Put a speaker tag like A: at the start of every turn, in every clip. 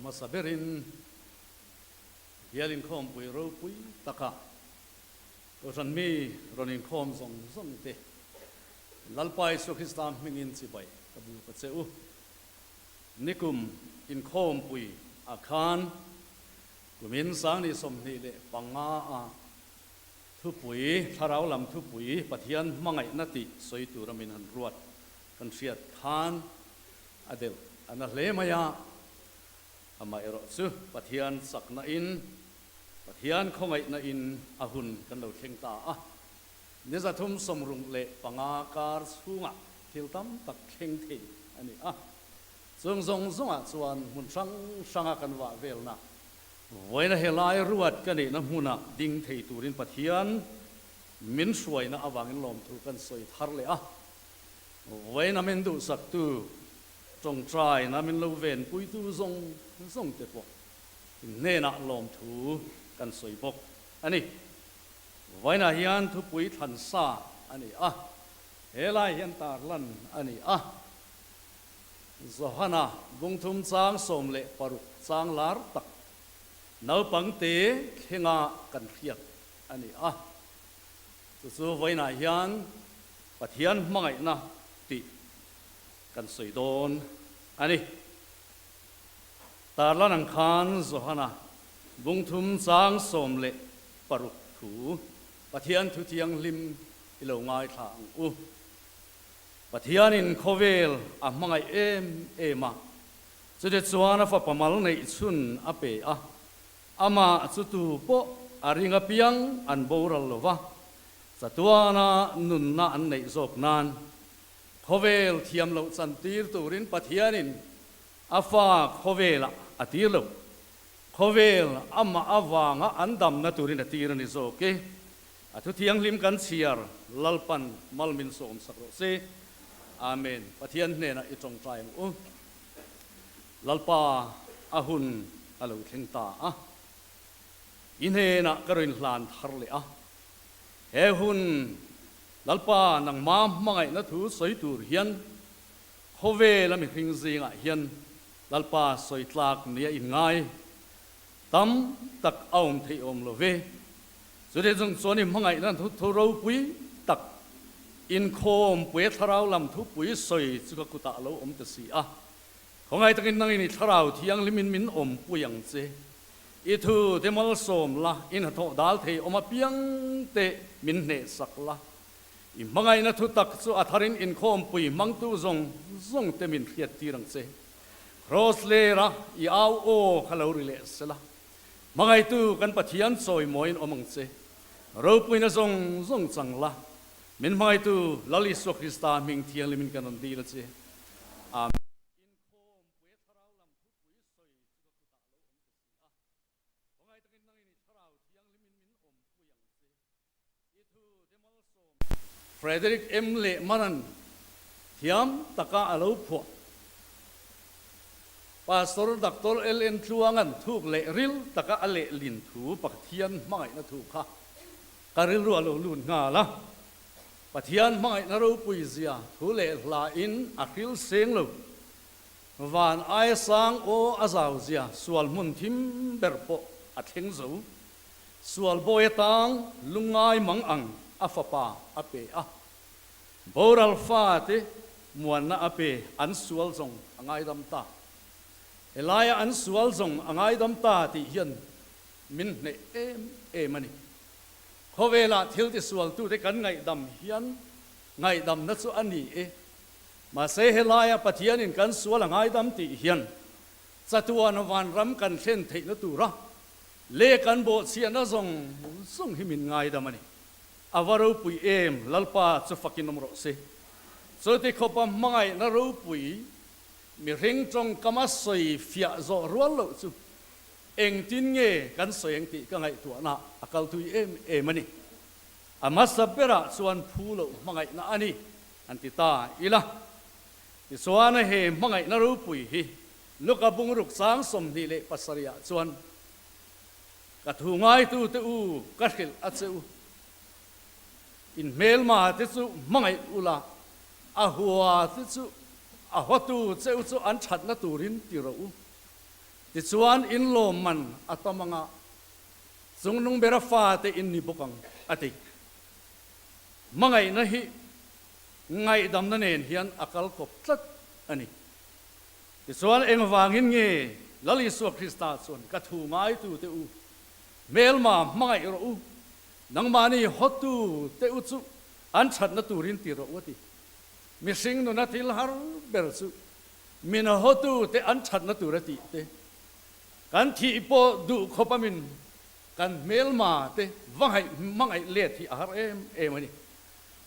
A: hmasa berin Bial inkhawmpui ropui taka Kohhran mi rawn inkhawm zawng zawng te Lalpa Isua Krista hmingin chibai ka buk a che u. Nikum inkhawmpui ah khan kumin sangni 25 a thupui, thlarau lam thupui Pathian hmangaihna tih sawi tura min han ruat kan hriat khan a delh a na hle mai a. Amaherawh chu Pathian chakna in, Pathian khawngaihna in a hun kan lo thleng ta a. Ni 365 kar chhungah thil tam tak thleng thei a ni a. Chung zawng zawngah chuan hmun hrang hranga kan vah velna, vawiina helai ruat ka neihna hmuna ding thei turin Pathian min hruaina avangin lawmthu kan sawi thar leh a. Vawiina min duhsaktu Tawngtaina min lo venpuitu zawng zawng te pawh hnenah lawmthu kan sawi bawk a ni. Vawiinah hian thupui thlan sa a ni a, he lai hian tarlan a ni a. Johana bungthum chang 16 chang lar tak naupangte thlenga kan hriat a ni a. Chu chu vawiinah hian Pathian hmangaihna tih Kan sawi dawn a ni. Tarlan ang khan Johana bungthum chang 16 thu Pathian thu thianghlim i lo ngaithla ang u. Pathianin khawvel a hmangaih em em a, chute chuan a fapa mal neih chhun a pe a, amah chu tu pawh a ring apiang an boral lo va, chatuana nunna an neih zawk nan Khawvel thiam loh chantir turin Pathianin a fa khawvelah a tir lo. Khawvel amah avanga an damna turin a tir a ni zawk e. A thu thianghlim kan chhiar Lalpan mal min sawmsak rawh se. Amen. Pathian hnenah i tawngtai ang u. Lalpa a hun a lo thleng ta a. I hnenah ka rawn hlan thar leh a. He hun Lalpa nangma hmangaihna thu sawi tur hian khawvela mihring zingah hian Lalpa sawi tlak nia inngai tam tak a awm theih awm lo ve. Chutih chung chuan i hmangaihna thu ropui tak inkhawm pui a thlarau lam thupui sawi chu ka kutah a lo awm ta si a. Khawngaih takin nangin i thlarau thianghlimin min awmpui ang che. I thu te malsawm la, i hnathawh dal thei awm apiang te min hnehsak la. I hmangaihna thu tak chu a tharin inkhawmpui hmangtu zawng zawng te min hriattir ang che. Kraws lera i au aw kha lo ri leh sela. Hmangaihtu kan Pathian chawimawiin awm ang che. Ropuina zawng zawng chang la. Min hmangaihtu Lal Isua Krista hming thianghlimin kan rawn dil a che. Amen. Frederick M. Lehman-a'n thiam taka a lo phuah. Pastor Doctor LN. Tluanga'n thuk leh ril taka a lehlin thu Pathian hmangaihna thu kha ka rilru a lo lut nghal a. Pathian hmangaihna ropui zia thu leh hlain a hril seng lo. Van aia sang aw a zau zia sual hmun thim ber pawh a thleng zo. Sual bawi atang lungngai mang ang a fapa a pe a. Boral fate muanna a pe an sual zawng a ngaidam ta. Helaia an sual zawng a ngaidam ta tih hian min hneh em em a ni. Khawvelah thil tisualtute kan ngaihdam hian ngaihdamna chu a ni e. Mahse helaia Pathianin kan sual a ngaidam tih hian chatuan vanram kan thlen theihna tura leh kan bawhchhiahna zawng zawng hi min ngaidam a ni. A va ropui em, Lalpa chu fakin awm rawh se. Chuti khawpa hmangaihna ropui mihring tawngkama sawi fiah zawh rual loh chu engtin nge kan sawi ang tih ka ngaihtuahna a kal tui em em a ni. A hmasa berah chuan phu loh hmangaihna a ni. An ti ta ila. Tichuan he hmangaihna ropui hi Luka bungruk chang 27 ah chuan ka thu ngaitute u ka hrilh a che u. In hmelma te chu hmangaih ula, a hua te chu a hawtu che u chu an thatna turin ti rawh u. Tichuan in lawmman a tam anga chungnung bera fate in ni bawk ang, a ti. Hmangaihna hi ngaihdamna nen hian a kal kawp tlat a ni. Tichuan engvangin nge Lal Isua Krista chuan ka thu ngaitute u, hmelma hmangaih rawh u, nangmahni hawtu te u chu an thatna turin ti rawh u a ti. Mihring nuna thil har ber chu min hawtu te an thatna tur a tih te, kan thih pawh duh khawp a min kan hmelma te va ngaih hmangaih let hi a har em em a ni.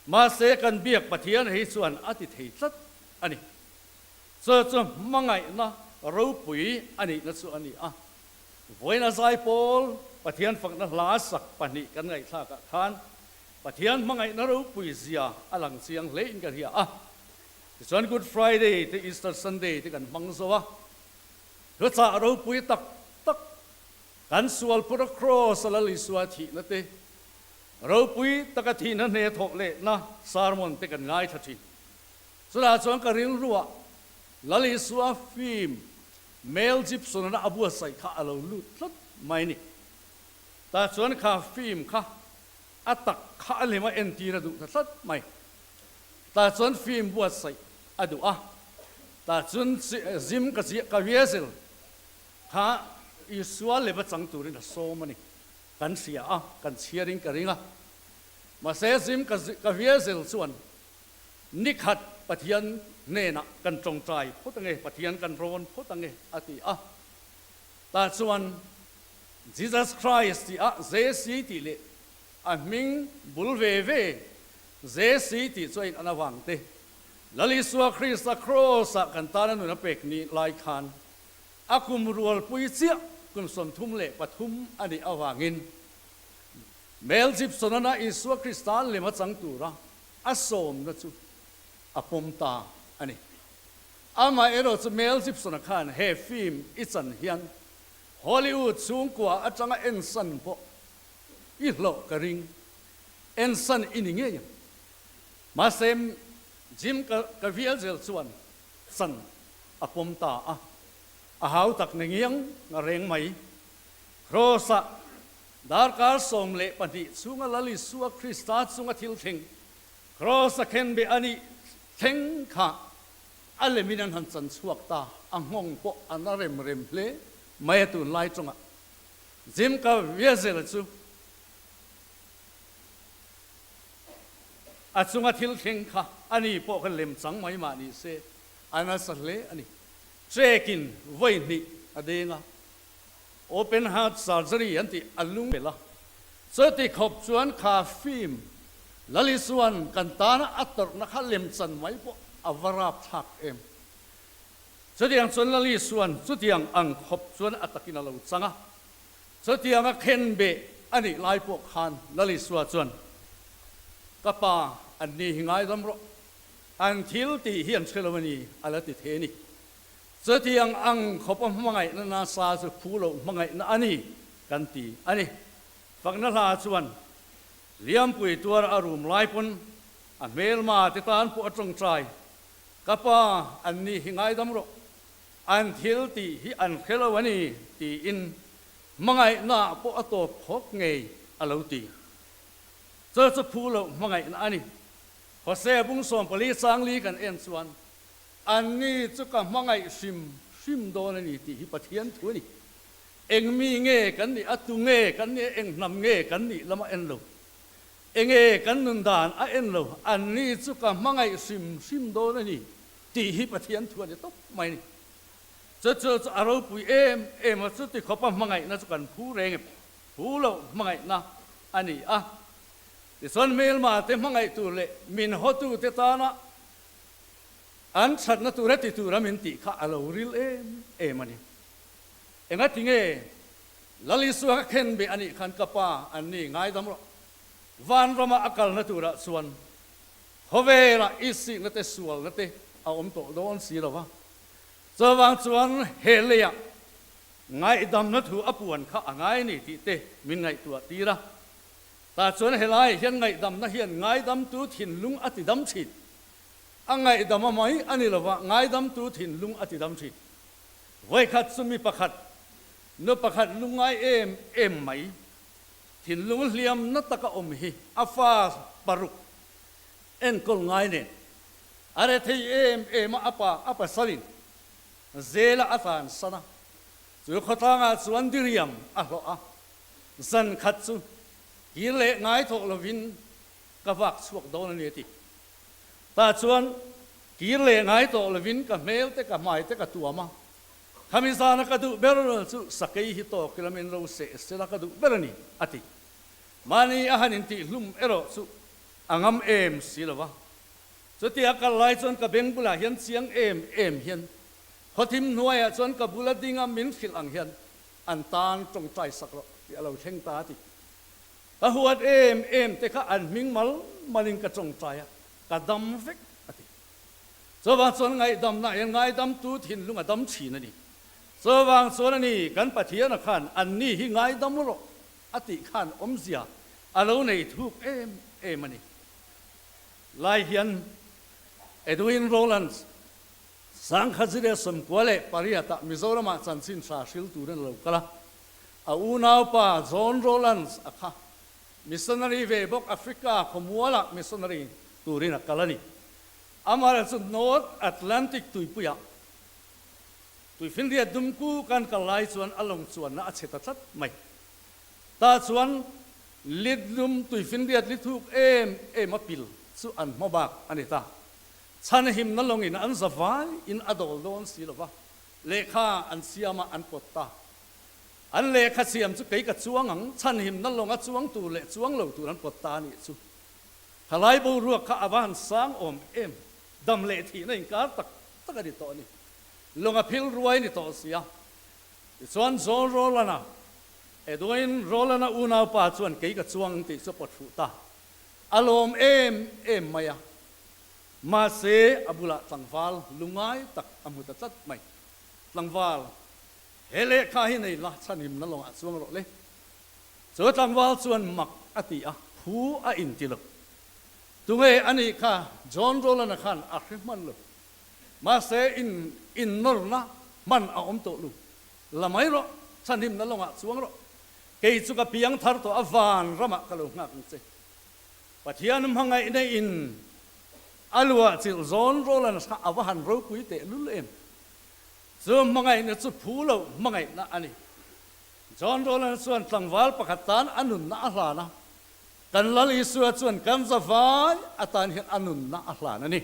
A: Mahse kan biak Pathian hei chuan a ti thei tlat a ni. Chu chu hmangaihna ropui a nihna chu a ni a. Vawiin a zaipawl Pathian fakna hla sak pahnih kan ngaihthlakah khan Pathian hmangaihna ropui zia a lang chiang hle in ka hria a. Tichuan Good Friday te Easter Sunday te kan hmang zo a. Thuchah ropui tak tak kan sual pura Kraws a Lal Isua thihna te, ropui taka thihna hne thawh lehna sermon te kan ngaithla thin. Chutah chuan ka rilruah Lal Isua film Mel Gibson-a a buatsaih kha a lo lut tlat mai ni. Tah chuan kha film kha a tak kha a lem a entir a duh ta tlat mai. Tah chuan film buatsaih a duh a, tah chuan Jim Caviezel kha Isua lem a chang turin a sawm a ni. Kan hria a, kan chhiarin ka ring a. Mahse Jim Caviezel chuan Nikhat Pathian hnenah kan tawngtai phawt ange, Pathian kan rawn phawt ange a ti a. Tah chuan Jesus Christ tih ah JC tih leh a hming bul ve ve JC tih chu a in an avang te, Lal Isua Krista Kraws ah kan tana nun a pek ni lai khan a kum rualpui chiah kum 33 a nih avangin Mel Gibson-a Isua Krista lem a chang tura a sawmna chu a pawm ta a ni. Amaherawh chu Mel Gibson-a khan he film i chan hian Hollywood chhungkua atanga ensan pawh i hlawh ka ring, ensan i ni ngei ang. Mahse Jim Caviezel chuan chan a pawm ta a, a hau tak ni ngiang reng mai. Kraws-ah Darkar 12 chhunga Lal Isua Krista chunga thil thleng, Kraws a khenbeh a nih thleng kha a lemin an han chan chhuak ta, a nghawng pawh a na rem rem hle mai a tunlai tawngah. Jim Caviezel chu a chunga thil thleng kha a ni pawh kha lem chang mai mah ni se a nasa hle a ni. Check-in vawi hnih a deng a. Open heart surgery an tih a lung belh a, chuti khawp chuan kha film Lali chuan kan tana a tawrhna kha lemchan mai pawh a va rap thlak em. Chutiang chuan Lali chuan chutiang ang khawp chuan a takin a lo chang a, chutiang a khen beh a nih lai pawh khan Lali Sua chuan, Ka pa, an ni hi ngaidam rawh, an thil tih hi an hre lo a ni, a la ti thei a ni. Chutiang ang khawpa hmangaihna nasa chu phu loh hmangaihna a ni kan ti a ni. Fakna hla chuan Liampui tuar a rum lai pawn a hmelma te tan pawh a tawngtai, Ka pa, an ni hi ngaidam rawh, an thil tih hi an hre lo a ni tiin hmangaihna pawh a tawp khawp ngei a lo ti. Chu chu phu loh hmangaihna a ni. Hosea bung 14 chang li kan en chuan Anni chu ka hmangaih hrim hrim dawn a ni tih hi Pathian thu a ni. Eng mi nge kan nih, a tu nge kan nih, eng hnam nge kan nih lam a en lo. Enge kan nun dan a en lo. Anni chu ka hmangaih hrim hrim dawn a ni tih hi Pathian thu a ni tawp mai a ni. Chu chu chu a ropui em em a, chuti khawpa hmangaihna chu kan phu reng em? Phu loh hmangaihna a ni a. Tichuan hmelma te hmangaih tur leh min hawtute tana An thatna tur a ti tur a min tih kha a lo ril em em a ni. Enga ti nge Lal Isua ka khen beh a nih khan ka pa an ni ngaidam rawh. Vanrama a kalna turah chuan khawvelah isihna te sualna te a awm tawh dawn si lo va. Chuvang chuan he leiah ngaihdamna thu a puan kha a ngai ni tih te min ngaihtuah tir a. Tah chuan helaiah hian ngaihdamna hian ngaidamtu thinlung a tidam thin. A ngaihdam a mai a ni lova, ngaidamtu thinlung a tidam thin. Vawikhat chu mi pakhat. Nu pakhat lungngai em em mai, thinlung hliamna taka awm hi a fa paruk enkawl ngai nen a rethei em em a, a pa a pasalin zela a tlansan a, chu khawtlangah chuan diriam a hlawh a, zan khat chu kir leh ngai thawh lovin ka vak chhuak dawn a ni a ti. Tah chuan kir leh ngai tawh lovin ka hmel te ka hmai te ka tuam a, khami zana ka duh ber chu sakei hi tawk ila min ro seh sela ka duh ber a ni, a ti. Mahni a han intihhlum erawh chu a ngam em si lo va. Chutia kal lai chuan ka beng bulah hian chiang em em hian khawthim hnuaiah chuan ka bula dinga min hrilh ang hian an tan tawngtai sak rawh tih a lo thleng ta a ti. Ka huat em em te kha an hming mal malin ka tawngtai a, ka dam vek a ti. Chuvang chuan ngaihdamna hian ngaidamtu thinlung a dam thin a ni. Chuvang chuan a ni, kan Pathiana khan anni hi ngaidam rawh a tih khan awmzia a lo nei thuk em em a ni. Lai hian Edwin Rowlands, 1998 ah Mizoramah chanchin hra hril turin a lo kal a. A unaupa John Rowlands a kha missionary ve bawk Africa khawmualah missionary turin a kal a ni. Amaherawhchu chu North Atlantic tuipuiah tuifinriat dumku kan kal lai chuan a lawng chuanna a chhe ta tlat mai. Tah chuan Lidlum tuifinriat li thuk em em a pil chu an hma bak a ni ta. Chhanhimna lawngin an za vai in a dawl dawn si lo va, lehkha an siam a an pawt ta. An lehkha siam chu kei ka chuang ang, chhanhimna lawnga chuang tur leh chuang lo tur an pawt ta a nih chu. Thalai boruak kha a va han sang awm em, dam leh thihna inkar tak tak a ni tawh a ni. Lawng a phil ruai ni tawh sia. Tichuan John Rowland-a, Edwin Rowland-a unaupa chuan kei ka chuang tih chu a pawt fuh ta. A lawm em em mai a. Mahse, a bulah tlangval lungai tak a hmu ta tlat mai. Tlangval, he lehkha hi nei la, chhanhimna lawngah chuang rawh le. Chu tlangval chuan mak a ti a, phu a inti lo. Tunge a nih kha John Rowland-a khan a hre hman lo. Mahse, in innawrna hman a awm tawh lo. La mai rawh, chhanhimna lawngah chuang rawh. Kei chu ka piang thar tawh a, van ramah ka lo nghak ang che. Pathian hmangaihna in a luah chilh zawn rawl a nasa a va han ropui teh lul em. Chu hmangaihna chu phu loh hmangaihna a ni. John Rowland chuan tlangval pakhat tan a nunna a hlan a, kan Lal Isua chuan kan zavai atan hian a nunna a hlan a ni.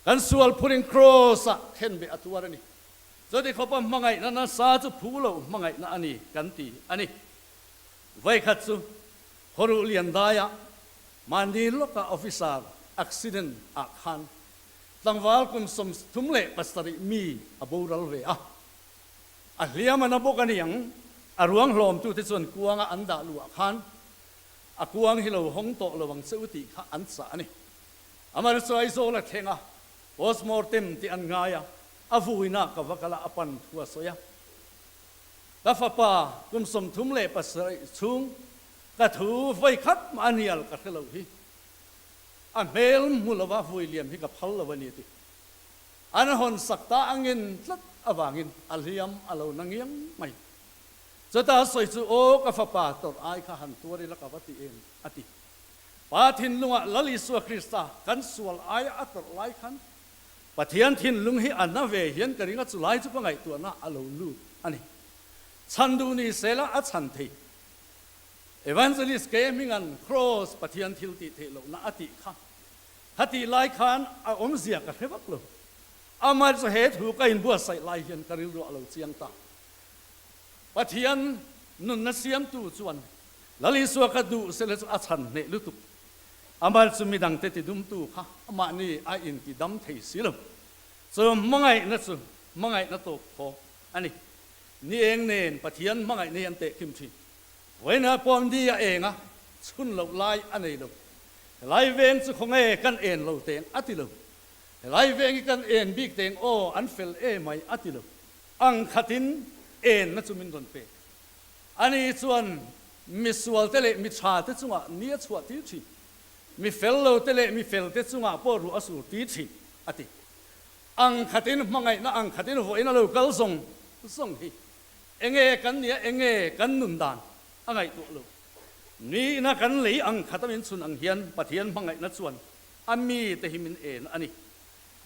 A: Kan sual phurin Kraws-ah khenbeh a tuar a ni. Chuti khawpa hmangaihna nasa chu phu loh hmangaihna a ni kan ti a ni. Vawikhat chu Khawruh lian daiah mahni lawka officer accident ah khan tlangval kum 37 mi a boral ve a. A hliam a na bawk a niang, a ruang hlawmtute chuan kuanga an dah luh ah khan a kuang hi lo hawng tawh lo ang che u tih kha an chah a ni. Amaherawhchu Aizawl a thleng a, postmortem tih an ngai a, a vuina ka va kal a, a pan thu a sawi a. Ka fapa kum 37 chhung ka thu vawi khat mah a nial ka hre lo hi. A hmel hmu lova vui liam hi ka phal lo a ni a ti. An hawn sak ta angin tlat avangin a hliam a lo na ngiang mai. Chuta a sawi chu, Aw ka fapa, tawrh ai kha han tuar ila ka va ti em? a ti. Pa thinlungah Lal Isua Krista kan sual aia a tawrh lai khan Pathian thinlung hi a na ve hian ka ring a, chulai chu ka ngaihtuahna a lo lut a ni. Chhan duh ni sela a chhan thei. Evangelist ke hminga'n Kraws Pathian thil tih theih lohna a tih kha, kha tih lai khan a awmzia ka hre vak lo. Amah chu he thu ka inbuatsaih lai hian ka rilru a lo chiang ta. Pathian nunna siamtu chuan Lal Isua ka duh sela chu a chhan hneh lutuk. Amal chu midangte tidumtu kha mahni a intidam thei si lo. Chu hmangaihna chu hmangaihna tawp khawk a ni. Ni eng nen Pathian hmangaihna hi an tehkhim thin. Vawiinah pawh ni a eng a, chhun loh lai a nei lo. Helai veng chu khawnge kan en lo teng a ti lo. Helai veng hi kan en bik teng aw an fel emai a ti lo. Ang khatin enna chu min rawn pek. Ani chuan misualte leh mi thate chungah ni a chhuah tir thin, mi fel lote leh mi felte chungah pawh ruah a sur tir thin, a ti. Ang khatin hmangaihna, ang khatin vawiin a lo kal zawng zawng hi. Enge kan nia enge kan nun dan a ngaihtuah lo. Mi ina kan lei ang khat a min chhun ang hian Pathian hmangaihna chuan a mi te hi min en a ni.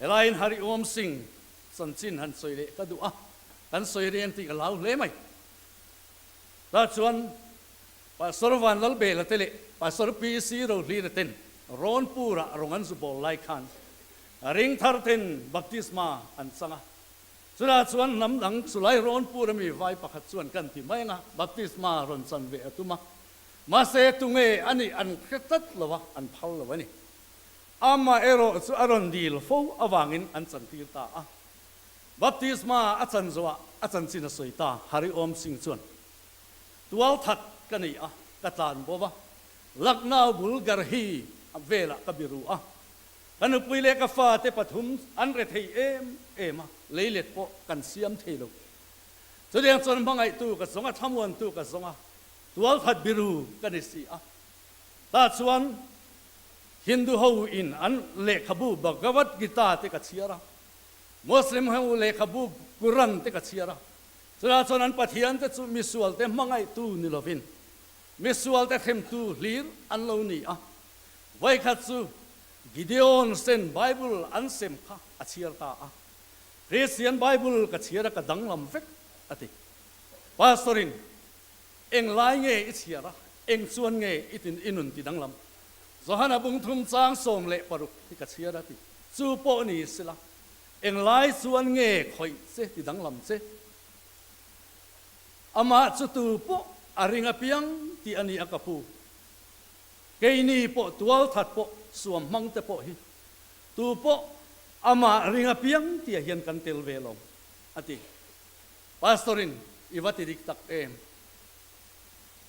A: Helaiin Hari Om Singh chanchin han sawi leh ka duh a, kan sawi reng tih ka hlau hle mai. Tah chuan Pastor Vanlalbela te leh Pastor PC Rohlina ten Rawnpurah rawng an zu bawl lai khan ringthar ten baptisma an chang a. Chutah chuan hnam dang chulai Rawnpur ami vai pakhat chuan kan ti mai anga baptisma rawn chan ve a tum a. Mahse tunge a nih an hre tlat lo a, an phal lo a ni. Amaherawh chu a rawn dil fo avangin an chantir ta a. Baptisma a chan zawhah a chanchin a sawi ta, Hari Om Singh chuan. Tual that ka nei a, ka tlan bo va. Lucknow bul Garhi velah ka biru a. Ka nupui leh ka fate pathum an re thei em em a, leilet pawh kan siam thei lo. Chutiang chuan hmangaihtu ka zawng a, thlamuantu ka zawng a, tual that biru ka ni si a. Tah chuan Hindu ho in an lehkhabu Bhagavad Gita te ka chhiar a, Muslim ho lehkhabu Quran te ka chhiar a. Chutah chuan an Pathiante chu misualte hmangaihtu ni lovin misualte hremtu hlir an lo ni a. Vawikhat chu Gideon sen Bible an sem kha a chhiar ta a. Christian Bible ka chhiar a ka danglam vek a ti. Pastor-in Eng lai nge i chhiar a, eng chuan nge i tin i nun ti danglam? Johana bungthum chang 16 hi ka chhiar a ti. Chu pawh ni sela, eng lai chuan nge khawih che ti danglam che? Amah chu tu pawh a ring apiang tih a ni a ka pu. Keini pawh tualthat pawh suam hmang te pawh hi tu pawh amah ring apiang tih ah hian kan tel ve lo a ti. Pastor in i va ti dik tak em?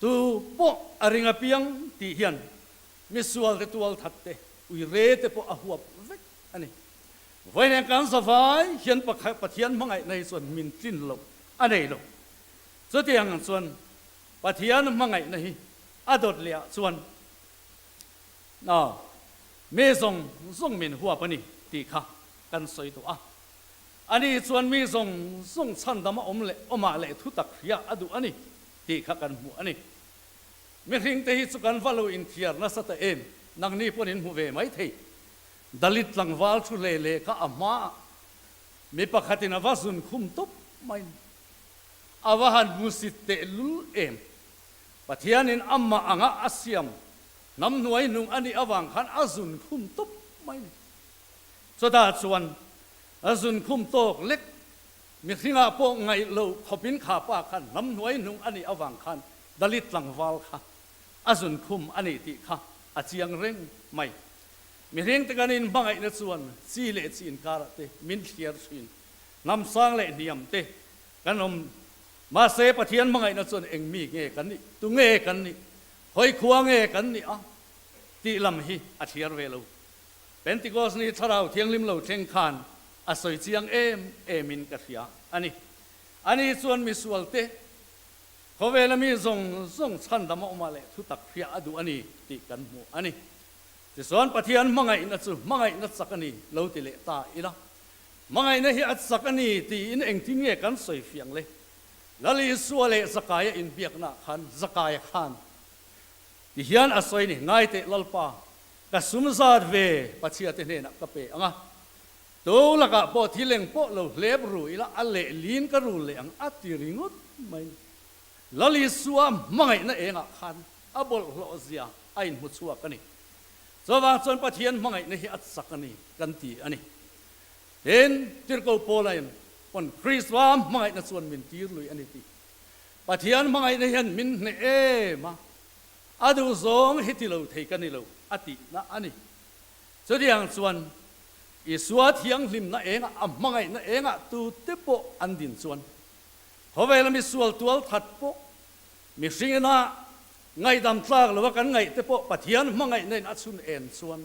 A: Tu pawh a ring apiang tih hian misual te tualthat te ui re te pawh a huap vek a ni. Vawiin kan zavai hian Pathian hmangaihna hi chuan min tlin loh a nei lo. Chutiang ang chuan Pathian hmangaihna hi a dawt leh ah chuan mi zawng zawng min huap a ni tih kha kan sawi tawh a. Ani chuan mi zawng zawng chhandam a awm leh awmah leh thutak hria a duh a ni tih kha kan hmuh a ni. Mihringte hi chu kan va lo inthiar nasa ta em? Nangni pawn in hmu ve mai thei. Dalit tlangval thu hle leh kha a hmaah mi pakhatin a va zun khum tawp mai ni. A va han hmusit tehlul em? Pathianin amah anga a siam hnam hnuai hnung a nih avang khan a zun khum tawp mai ni. Chutah chuan a zun khum tawk lek mihringah pawh ngaih loh khawpin kha pa khan hnam hnuai hnung a nih avang khan Dalit tlangval kha a zun khum a nih tih kha a chiang reng mai. Mihring te kan inhmangaihna chuan chi leh chi inkarah te min thliar thin, hnam sang leh hniam te kan awm. Mahse Pathian hmangaihna chuan eng mi nge kan nih, tu nge kan nih, hawi khua nge kan nih a tih lam hi a thliar ve lo. Pentikos ni Thlarau Thianghlim lo thleng khan a sawi chiang em em in ka hria a ni. Ani chuan misualte khawvela mi zawng zawng chhandam a awmah leh thutak hria a duh a ni tih kan hmu a ni. Tichuan Pathian hmangaihna chu hmangaihna chak a ni lo ti leh ta ila. Hmangaihna hi a chak a ni tiin engtin nge kan sawi fiang le? Lal Isua leh Zakaia inbiaknaah khan Zakaia khan tihian a sawi ni, Ngaiteh Lalpa, Ka sum zat ve Pathiate hnenah ka pe ang a, to lakah pawh thil eng pawh lo hlep ru ila a leh lin ka rul leh ang a ti ringawt mai. Lal Isua hmangaihna engah khan a bawlhhlawh zia a inhmu chhuak a ni. Chuvang chuan Pathian hmangaihna hi a chak a ni kan ti a ni. Tin, Tirhkoh Paula in pawn Krista hmangaihna chuan min tir lui a ni tih. Pathian hmangaihna hian min hneh em a, A duh zawng hi ti lo thei ka ni lo a tihna a ni. Chutiang chuan Isua thianghlimna engah a hmangaihna engah tute pawh an din chuan khawvela misual tual that pawh mihringina ngaihdam tlak loa kan ngaih te pawh Pathian hmangaihna in a chhun en chuan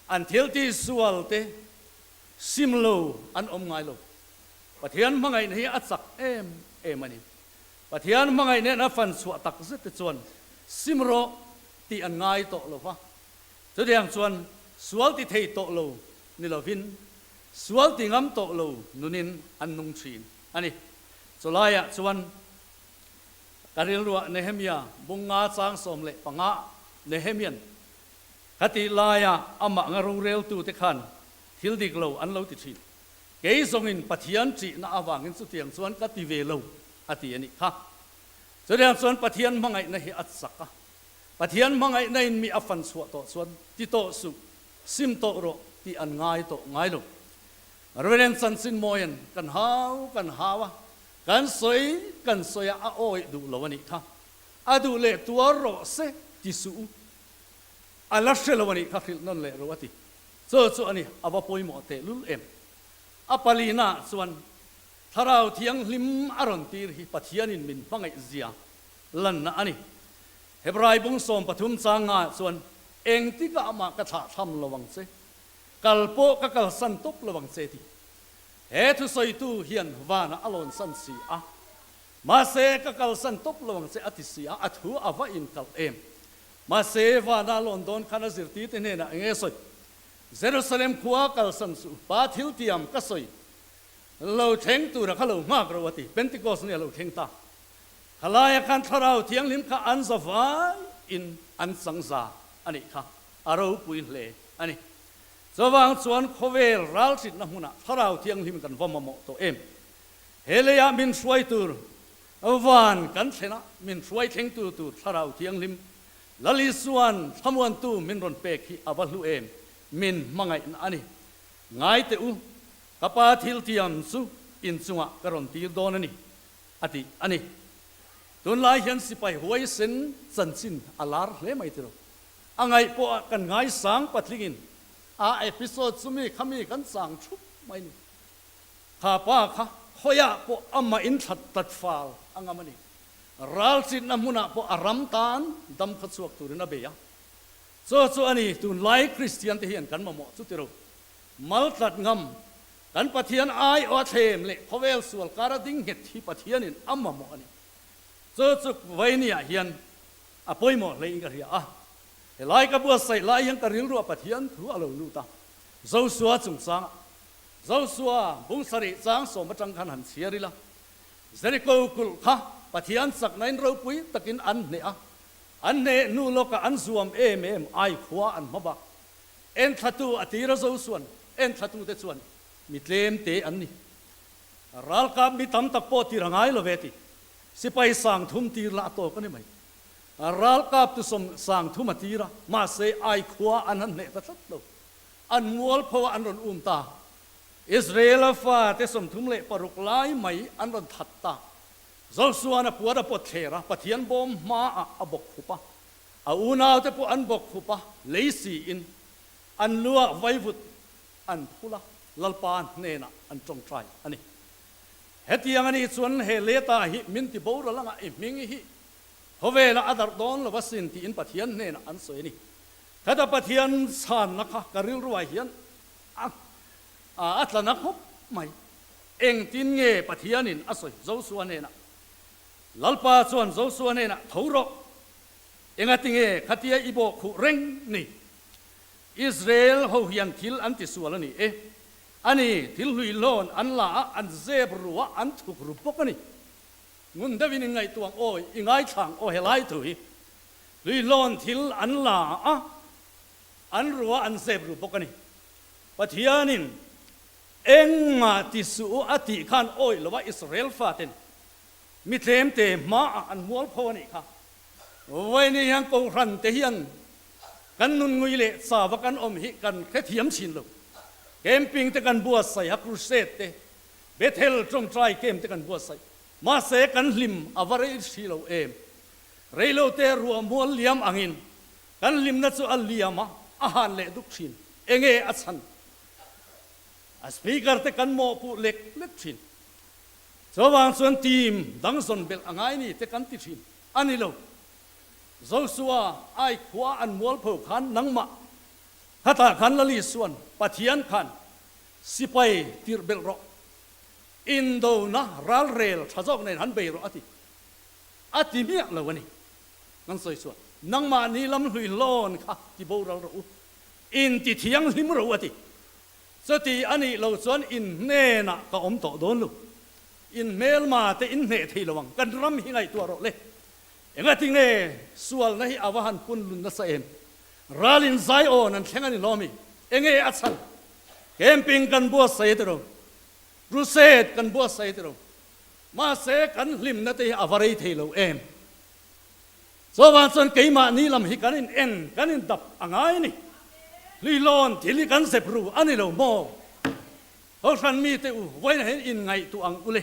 A: an thil ti sual te sim lo an awm ngai lo. Pathian hmangaihna hi a chak em em a ni. Pathian hmangaih nen a fan chhuah tak zet te chuan sim rawh tih an ngai tawh lo va. Chutiang chuan sual ti thei tawh lo ni lovin sual ti ngam tawh lo nunin an nung thin a ni. Chulaiah chuan. Ka rilruah Nehemia bung nga chang 15 Nehemian khatih laia amah nga roreltute khan thil dik lo an lo ti thin. Kei zawngin Pathian ṭihna avangin chutiang chuan ka ti ve lo a ti a nih kha. Chutiang chuan Pathian hmangaihna hi a chak a. Pathian hmangaihna in mi a fan chhuah tawh chuan ti tawh suh, sim tawh rawh tih an ngai tawh ngai lo. Reverend Chanchin Mawian kan hau kan hau a, kan sawi kan sawi a, a awih duh lo a nih kha. A duh leh tuar rawh se ti suh u. A la hre lo a nih kha hrilh nawn leh ro a ti. Chu chu a ni, a va pawimawh tehlul em. A palina chuan Thlarau Thianghlim a rawn tir hi Pathianin min hmangaih zia lanna a ni. Hebrai bung 13 chang nga chuan, Engtikah mah ka thlah tham lo ang che, kal pawh ka kalsan tawp lo ang che ti. He thusawitu hian vanah a lawnsan si a, mahse ka kalsan tawp lo ang che a ti si a, a thu a va inkalh em. Mahse vana lawn dawn khan a zirtirte hnenah eng nge sawi? Jerusalem khua kalsan suh, Pa thiltiam ka sawi lo thleng tura kha lo nghak ro a ti. Pentecost ni a lo thleng ta. Khalaia khan Thlarau Thianghlim kha an za vai in an chang za a nih kha a ropui hle a ni. Chuvang chuan khawvel ralhritna hmunah Thlarau Thianghlim kan va mamawh tawh em? He leiah min hruai tur Van kan thlen a, min hruai thlengtu tur Thlarau Thianghlim Lal Isua'n thlamuantu min rawn pek hi a va hlu em? Min hmangaihna a ni. Ngai teh u, ka Pa thiltiam chu inchungah ka rawn tir dawn a ni, a ti a ni. Tunlai hian sipai huaisen chanchin a lar hle mai tiro. A ngaih pawh kan ngaisang patlingin a episode chu mi kha mi kan chang thup mai ni. Kha pa kha khawiah pawh amah in thlat tlat fal a ngam a ni. Ral chinna hmunah pawh a ram tan dam kha chhuak turin a bei a. Chu chu a ni, tunlai Kristian te hian kan mamawh chu tiro. Mal tlat ngam, kan Pathian aiawh a thlem leh khawvel sual kara ding nghet hi Pathianin a mamawh a ni. Chu chu Vaini-ah hian a pawimawh hlein ka hria a. Helai ka buatsaih lai hian ka rilruah Pathian thu a lo lut a, Josua chungchangah Josua bung sarih chang sawm atang khan han chhiar ila, Jeriko kulh kha Pathian chaknain ropui takin an hneh a, an hneh hnu lawkah an zuam em em ai khua an hma bak. Enthlatu a tira Josua'n enthlatute chuan mi tlem te an ni. Ralkap mi tam tak pawh tir a ngai lo ve ti. Sipai 3000 tir lah a tawk a ni mai. Ralkap tu 30,000 a tir a, mahse ai khua an han hneh ta tlat lo. An mualpho a an rawn um ta. Israela fate 36 lai mai an rawn that ta. Josua'n a puan a pawt thler a, Pathian bawm hmaah a bawk khup a. A unaute pawh an bawk khup a, lei siin an luah vaivut an phul a, Lalpa hnenah an tawngtai a ni. Hetiang a nih chuan he leta hi min ti boral anga i hming hi khawvelah a darh dawn lo asin tiin Pathian hnenah an sawi a ni. Khata Pathian chhanna kha ka rilruah hian a a tla na khawp mai. Engtin nge Pathianin a sawi Josua hnenah? Lalpa chuan Josua hnenah, Tho rawh! Engati nge khatia i bawh khuh reng ni? Israel ho hian thil an tisual a ni e. A ni, thil hluihlawn an la a, an zep ru a, an thuk ru bawk a ni. Ngun deuhin in ngaihtuah ang aw, i ngaithla ang aw helai thu hi. Hluihlawn thil an la a, an ru a, an zep ru bawk a ni. Pathianin engmah ti suh u a tih khan awih lo a, Israel faten mi tlemte hmaah an mualpho a nih kha. Vawiin hian Kohhran te hian kan nun ngui leh chava kan awm hi kan hrethiam thin lo. Camping te kan buatsaih a, crusade te, Bethel tawngtai camp te kan buatsaih. Mahse kan hlim a va rei hri lo em. Reilote ruah mual liam angin kan hlimna chu a liam a, a han leh duk thin. Enge a chhan? A speaker te kan mawhpuh lek lek thin. Chuvang chuan team dang zawn belh a ngai ni te kan ti thin. A ni lo. Josua ai khua an mualpho khan nangmah khatah khan Lali suan Pathian khan sipai tirh belh rawh. Indona ralrel tha zawk nen han bei rawh a ti. A ti miah lo a ni. Kan sawi chuan, Nangmahni lam hlui hlawn kha ti boral rawh u, in ti thianghlim rawh u a ti. Chuti a nih lo chuan in hnenah ka awm tawh dawn lo. In hmelma te in hneh thei lo ang, kan ram hi ngaihtuah rawh le. Engatinge sualna hi a va han pun lun nasa em? Ralin Zion an thleng a ni lawmi? Enge a chhan? Camping kan buatsaih tiro, crusade kan buatsaih tiro, mahse kan hlimna te hi a va rei thei lo em? Chuvang chuan keimahni lam hi kan in en, kan in dap a ngai a ni. Hluihlawn thil hi kan zep ru a ni lo maw? Kohhran mite u, vawiin hian in ngaihtuah ang ule.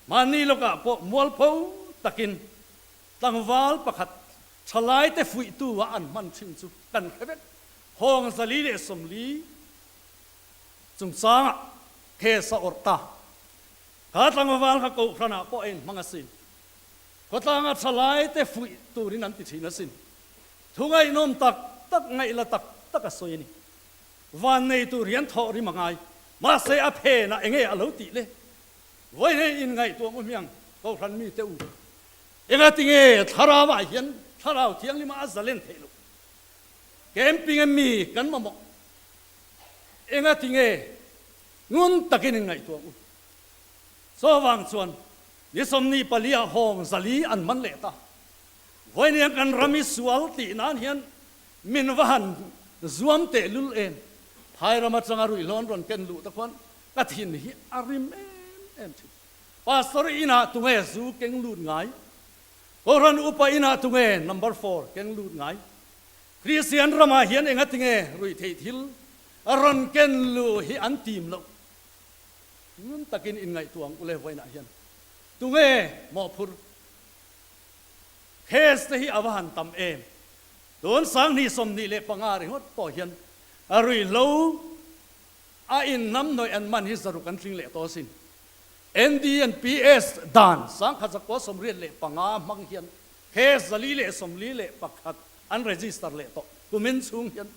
A: Mahni lawkah pawh mualpho takin tlangval pakhat thalaite fuihtu a an hman thin chu kan hre vek. Hawng 440 chungchangah case a awrh ta. Kha tlangval kha kohhranah pawh a inhmang asin. Khawtlanga thalaite fuih turin an ti thin asin. Thu ngaihnawm tak tak ngaihla tak tak a sawi a ni. Van nei tur hian thawh rim a ngai. Mahse a phenah enge a lo tih le? Vawiin in ngaihtuah ngu hmiang Kohhran mite u. Engatinge thlarauah hian thlarau thianghlim a zalen theih loh? Camping a mi kan mamawh. Engatinge ngun takin in ngaihtuah ngu? Chuvang chuan ni 24 ah hawng 400 an man leh ta. Vawiin kan ram i sual tih nan hian min va han zuam teh lul em? Phai ram atanga ruihhlawn rawn ken luh te khuan Ka thin hi a rim em em thin. Pastor inah tunge zu keng lut ngai? Kohhran upa inah tunge number four keng lut ngai? Kristian ramah hian enga tinge ruihtheih thil rawn ken luh hi an tim loh? Ngun takin inngaihtuah ang ule vawiinah hian tunge mawhphur? Case te hi a va han tam em? Tun 2025 ringawt pawh hian ruihhlo A in hnam hnawih an man hi 600 an tling leh tawh asin. NDNPS dan 1985 hmang hian case 441 an register leh tawh kumin chhung hian.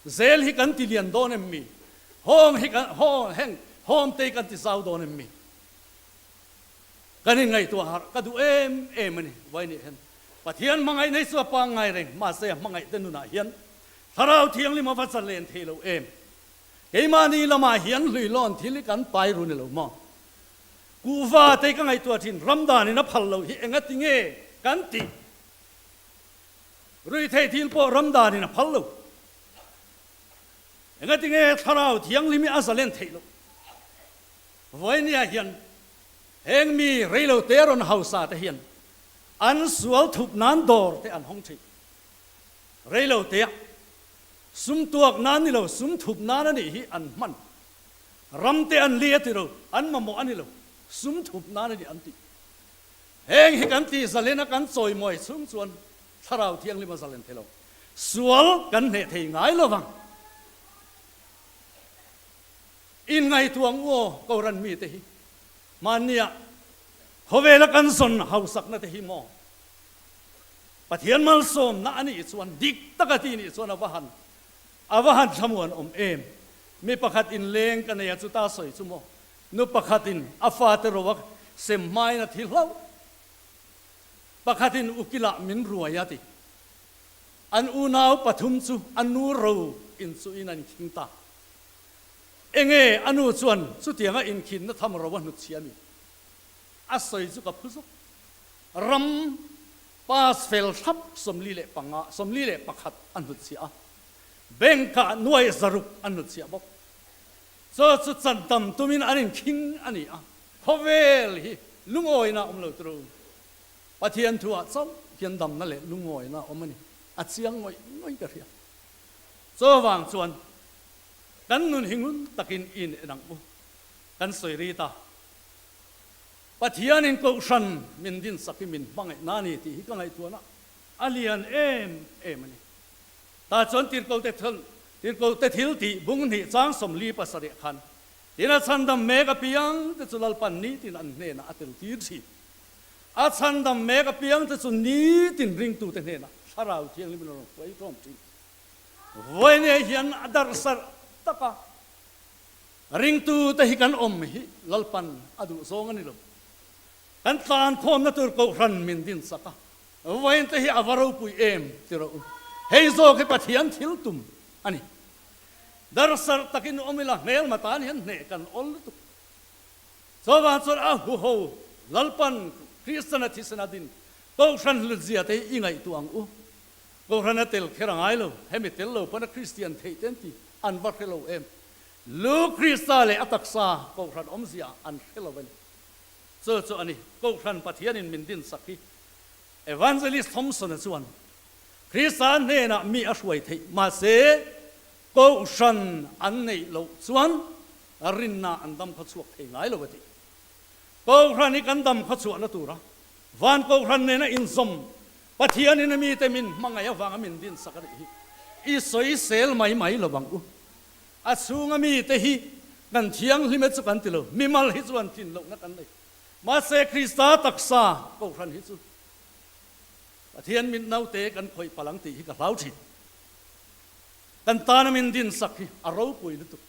A: Zel hi kan ti lian dawn em mi? Home hi kan home heng home te hi kan ti zau dawn em mi? Kan inngaihtuah harh ka duh em em a ni. Vawiin hian Pathian hmangaih nei chu a pangngai reng mahse a hmangaih te nunah hian Thlarau Thianghlim a va zalen thei lo em? Keimahni lamah hian hluihlawn thil hi kan pai ru ni lo maw? Kuhva te ka ngaihtuah thin, ramdanin a phal loh hi engati nge kan tih? Ruihtheih thil pawh ramdanin a phal lo. Engati nge Thlarau Thianghlim hi a zalen theih loh? Vawinia hian heng mi reilote rawn hausa te hian an sual thup nan dawr te an hawng thin. Reilo tea sum tuak nan ni lo, sum thup nan a nih hi an hman. Ram te an li a ti lo, an mamawh a ni lo, sum thup nan a ni an ti. Heng hi kan tih zalen a kan chawimawi chhung chuan Thlarau Thianghlim a zalen thei lo. Sual kan hneh thei ngai lo vang. Inngaihtuah ang u aw Kohhran mite hi. Hmannia khawvela kan zawn hausakna te hi maw? Pathian malsawmna a nih chuan dik taka ti nih chuan a va han a va han thlamuan awm em? Mi pakhat in leng ka nei a chuta sawi chu maw? Nu pakhat in a fate ro a sem hmain a thi hlauh. Pakhat in ukilah min ruai a ti. An unau pathum chu a nu ro in chu in an khing ta. Enge a nu chuan chutianga inkhinna tham ro a hnutchhia mi? A sawi chu ka phu zawk. Ram pass fel thlap 45, 41 a hnutchhiah a, bank-ah nuai 600 an hnutchhiah bawk. Chaw chu chan tam tumin an inkhing a ni a, khawvel hi lungawina a awm lo turu. Pathian thuah chauh hian damna leh lungawina a awm a ni, a chiang ngawih ngawih ka hria. Chaw vang chuan kan nun hi ngun takin i in en ang u, kan sawi ri ta. Pathianin Kohhran min dinsak hi min hmangaih na a ni tih hi ka ngaihtuahna a lian em em a ni. Tah chuan Tirhkohte Tirhkohte thil tih bung hnih chang 47 khan tin a chhandam mek apiang te chu Lalpan nitin an hnenah a tel tir thin. A chhandam mek apiang te chu nitin ringtute hnenah Thlarau Thianghlim in a rawn hruai ṭawm thin. Vawiin hian a darhsarh tak a. Ringtute hi kan awm hi Lalpan a duh zawng a ni lo. Kan tlankhawmna tur Kohhran min dinsak a, vawiinte hi a va ropui em ti rawh u. Hei zawk hi Pathian thil tum a ni. Darsarh takin awm ila hmelma tan hian hneh kan awl lutuk. Chuvang chuan a huho Lalpan Kristiana thisen a din. Kohhran hlutzia te hi i ngaihtuah ang u. Kohhran a tel kher a ngai lo, hemi tel lo pawn a Kristian theih te an ti, an va hre lo em? Lu Krista leh a taksa Kohhran awmzia an hre lo a ni. Chu chu a ni, Kohhran Pathianin min dinsak hi. Evangelist Thompson-a chuan, Krista hnenah mi a hruai theih, mahse Kohhran an neih loh chuan rinna an dam khaw chhuak thei ngai lo a ti. Kohhran hi kan dam khaw chhuahna tura Van Kohhran nena inzawm Pathianin a mite min hmangaih avanga min dinsak a nih hi i sawisel mai mai lo ang u. A chhunga mite hi kan thianghlim e chu kan ti lo, mimal hi chuan tlin lohna kan nei. Mahse Krista taksa Kohhran hi chu Pathian mit naute kan khawih palh ang tih hi ka hlau thin. Kan tana min dinsak hi a ropui lutuk.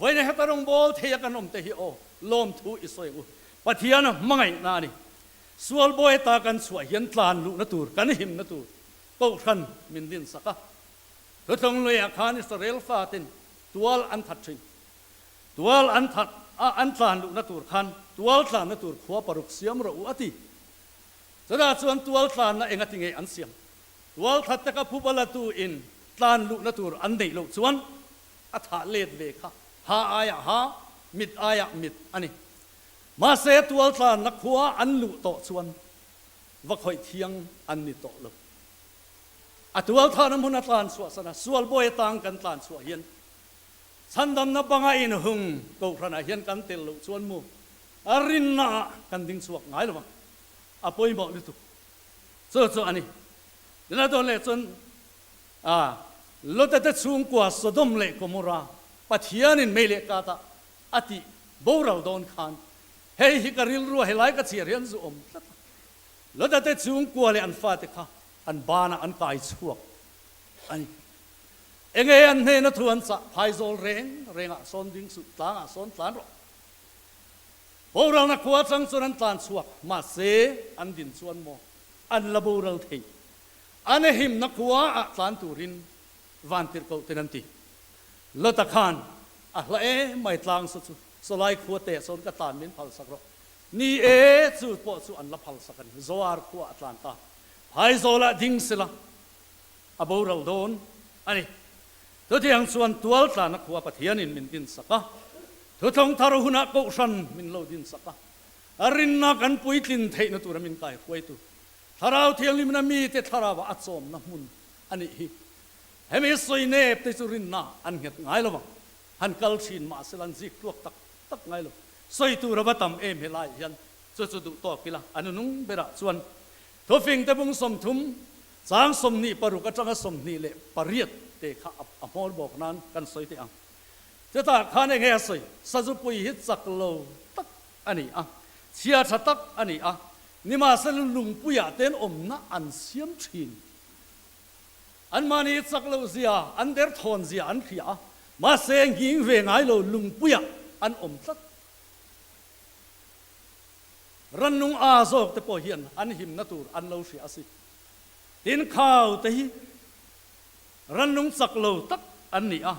A: Vawiin heta rawngbâwl theia kan awmte hi aw, lawmthu i sawi ang u. Pathian hmangaihna a ni. Sual bawi ata kan chhuah hian tlan luhna tur, kan himna tur Kohhran min dinsak a. Thuthlung luiah khan Israel faten tual an that thin. Tual an that a, an tlan luhna tur khan tual tlanna tur khua paruk siam rawh u a ti. Chutah chuan tual tlanna engati nge an siam? Tual that taka phuba latu in tlan luhna tur an neih loh chuan a thah let ve kha ha aiah ha, mit aiah mit a ni. Mahse tual tlanna khua an luh tawh chuan va khawih thiang an ni tawh lo. A tual thahna hmun a tlan chhuah sana sual bawi atang kan tlan chhuah hian chhandamna banga inhung kohhranah hian kan tel loh chuan mu a rinna ah kan ding chhuak ngai lo vang. A pawimawh lutuk. Chu chu a ni. Tina dawn leh chuan a Lota te chhungkua Sodom leh Gomorra Pathianin mei leh katah a tih boral dawn khan hei hi ka rilrua helai ka chhiar hian zu awm tlat a. Lota te chhungkua leh an fate kha an banah an kai chhuak a ni. Enge an hnena thu an chah phaizawl reng rengah sawn ding suh, tlangah sawn tlan rawh. Boralna khua chang chuan an tlan chhuak, mahse an din chuan maw an la boral thei. An himna khua ah tlan turin vantirhkoh ten an ti. Lota khan a hla em mai tlang saw chu sawlai khua te sawn ka tlan min phal sak rawh. Ni e, chu pawh chu an la phal sak a ni. Zoar khua a tlan ta. Phaizawl ah ding sela a boral dawn a ni. Chutiang chuan tual tlana khua Pathianin min din sak a, Thuthlung thar hunah Kohhran min lo din sak a, a rinna kan puitlin theihna tura min kaihruaitu Thlarau Thianghlimna mite thlarauah a chawmna hmun a nih hi. Hemi sawi nep te chu rinna an nghet ngai lo vang, han kal thin mahsela an zik tluak tak tak ngai lo. Sawi tur a va tam em helaiah hian chu chu duh tawk ila a nunung berah chuan Thufing te bung 30 chang 26 atanga 28 te kha a hmawr bawk nan kan sawi teh ang. Chutah khan enge a sawi? Sazupui hi chak lo tak a ni a, chhia tha tak a ni a, nimahsela lungpuiah ten awmna an siam thin. Anmahni chak loh zia, an derthawn zia an hria a, mahse nghing ve ngai lo lungpuiah an awm tlat. Rannung a zawk te pawh hian an himna tur an lo hria a si. Tin, khau te hi rannung chak lo tak an ni a,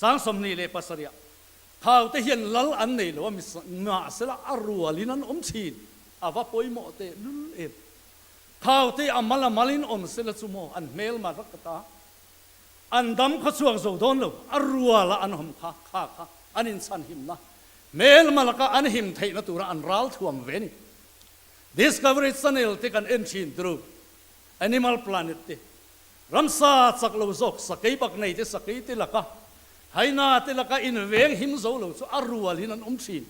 A: chang 27 ah khau te hian lal an nei lo a, mahsela a rualin an awm thin, a va pawimawh teh lul em. Khau te a mal a malin awm sela chu maw an hmelma rak ka ta, an dam khaw chhuak zo dawn lo, a ruala an awm kha kha kha an inchhanhimna Hmelma laka an him theihna tura an ral thuam ve ni. Discovery Channel te kan en thin turu, Animal Planet te, ramsa chak lo zawk sakei bak nei te sakei te laka hyena te laka inveng him zo lo chu a rualin an awm thin.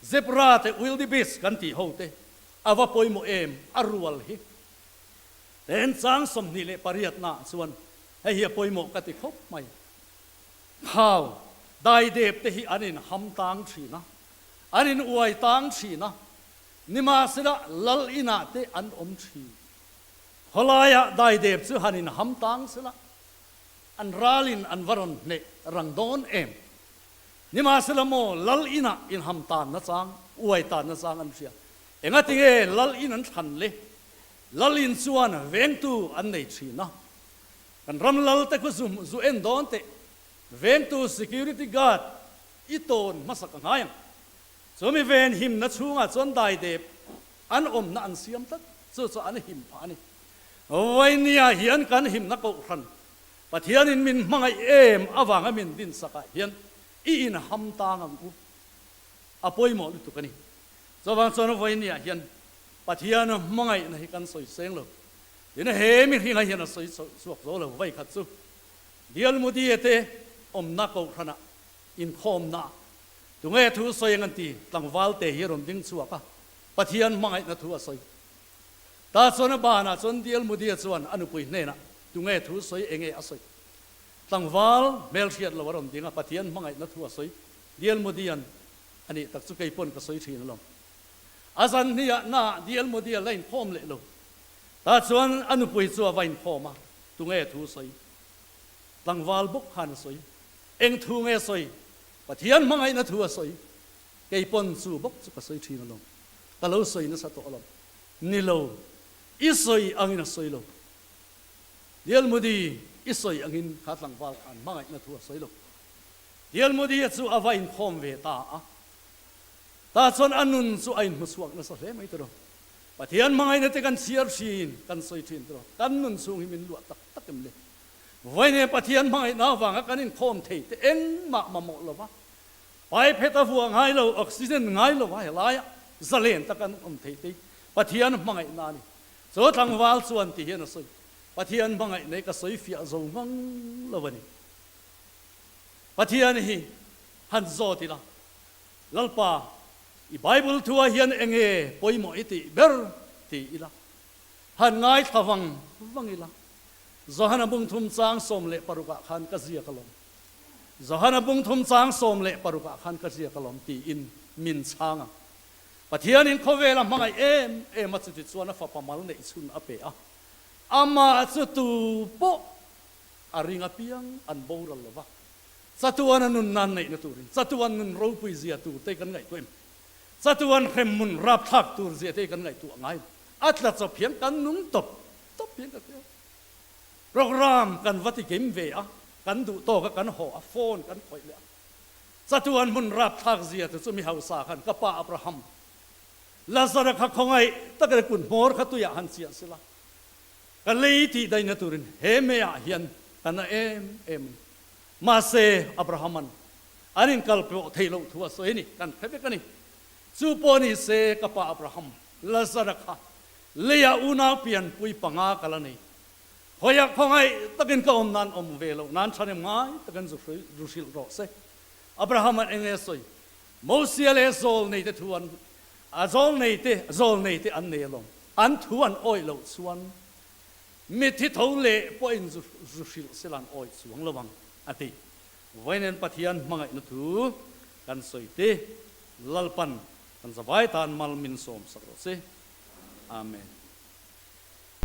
A: Zebra te wildebeest kan tih ho te a va pawimawh em a rual hi. Ten chang 28 naah chuan hei hi a pawimawh ka ti khawp mai. Thau, daidep te hi an in ham tang thin a, an in uai tang thin a, nimahsela lal inah te an awm thin. Khawlaiah daidep chu han in ham tang sela, an ralin an va rawn hneh rang dawn em? Nimahsela maw lal inah in ham tan nachang, uai tan nachang an hria. Engatinge lal in an thlan le? Lal in chuan vengtu an nei thin a. Kan ram lal te khu zu zu en dawn teh vengtu security guard i tawn hmasa ka ngai ang. Chumi ven himna chhungah chuan daidep an awmna an siam tlat. Chu chu an him phah a ni. Vainia hian kan himna kohhran Pathianin min hmangaih em avanga min dinsakah hian i inham tang ang u. A pawimawh lutuk a ni. Chuvang chuan vawinia hian Pathian hmangaihna hi kan sawi seng lo. Tin, he mihringa hian a sawi chhuak zo lo. Vawi khat chu Dialmudie te awmna kohhranah inkhawmna tunge thu sawi ang an ti, tlangval te hi a rawn ding chhuak a, Pathian hmangaihna thu a sawi. Ta chuan a banah chuan Dialmudia chuan a nupui hnenah tunge thu sawi enge a sawi. Tlangval hmelhriat lo a rawn ding a, Pathian hmangaihna thu a sawi. Dialmudian a nih tak chu kei pawn ka sawi thin alawm. A zan hniah na Dialmudia la inkhawm leh lo. Ta chuan a nupui chu a va inkhawm a, tunge thu sawi? Tlangval bawk khan a sawi. Eng thu nge sawi? Pathian hmangaihna thu a sawi. Kei pawn chu bawk chu ka sawi thin alawm. Ka lo sawi nasa tawh alawm. Ni lo, i sawi angin a sawi lo. Dialmudi, i sawi angin kha tlangval khan hmangaihna thu a sawi lo. Dialmudia chu a va inkhawm ve ta a. Tah chuan a nun chu a inhmuchhuak nasa hle mai tiraw. Pathian hmangaihna te kan chhiar thin, kan sawi thin tiraw. Kan nun chhung hi min luah tak tak em le? Vawiin Pathian hmangaihna avanga kan inkhawm thei te engmah mamawh lova, pipe a vuah ngai lo, oxygen ngai lova helaia zalen tak an awm thei te hi Pathian hmangaihna a ni. Chu tlangval chuan ti hian a sawi, Pathian hmangaihna hi ka sawi fiah zo ngang lo a ni. Pathian hi han zawt ila, Lalpa, i Bible thuah hian enge pawimawh i tih ber ti ila, han ngaithla vang vang ila. Johana bungthum chang 16 ah khan ka ziak alawm. Johana bungthum chang 16 ah khan ka ziak alawm tiin min chhang a. Pathianin khawvela hmangaih em em a chuti chuan a fapa mal neih chhun a pe a, amah chu tu pawh A ring apiang an boral lo va, chatuan a nun nan neihna turin, chatuan nun ropui zia tur te kan ngaihtuah em? Chatuan hremhmun rapthlak tur zia te kan ngaihtuah ngai lo. A tla chawp hian kan nung tawp tawp hian ka hria. Program kan va ti kim ve a, kan duh tawk a kan haw a, phone kan khawih leh a. Chatuan hmun rapthlak zia te chu mi hausa khan ka pa Abraham, Lazara kha khawngaih takin kut hmawr kha tuiah han chiah sela, Ka lei tih daihna turin he meiah hian ka na em em a ni. Mahse, Abrahama'n an inkal pawh theih loh thu a sawi a ni, kan hre vek a ni. Chu pawh ni se, ka pa Abraham, Lazara kha leiah unau pianpui panga ka la nei. Khawiah khawngaih takin ka awm nan awm ve loh nan thanem ngai takin zu hrilh rawh se. Abrahama'n eng nge a sawi? Mosia leh zawl neite thu an A zawl neite zawl neite an nei alawm. An thu an awih loh chuan mithi tho leh pawhin zu zu hrilh sela an awih chuang lo ang, a ti. Vawiin Pathian hmangaihna thu kan sawi te Lalpan kan zavai tan mal min sawm sak rawh se. Amen.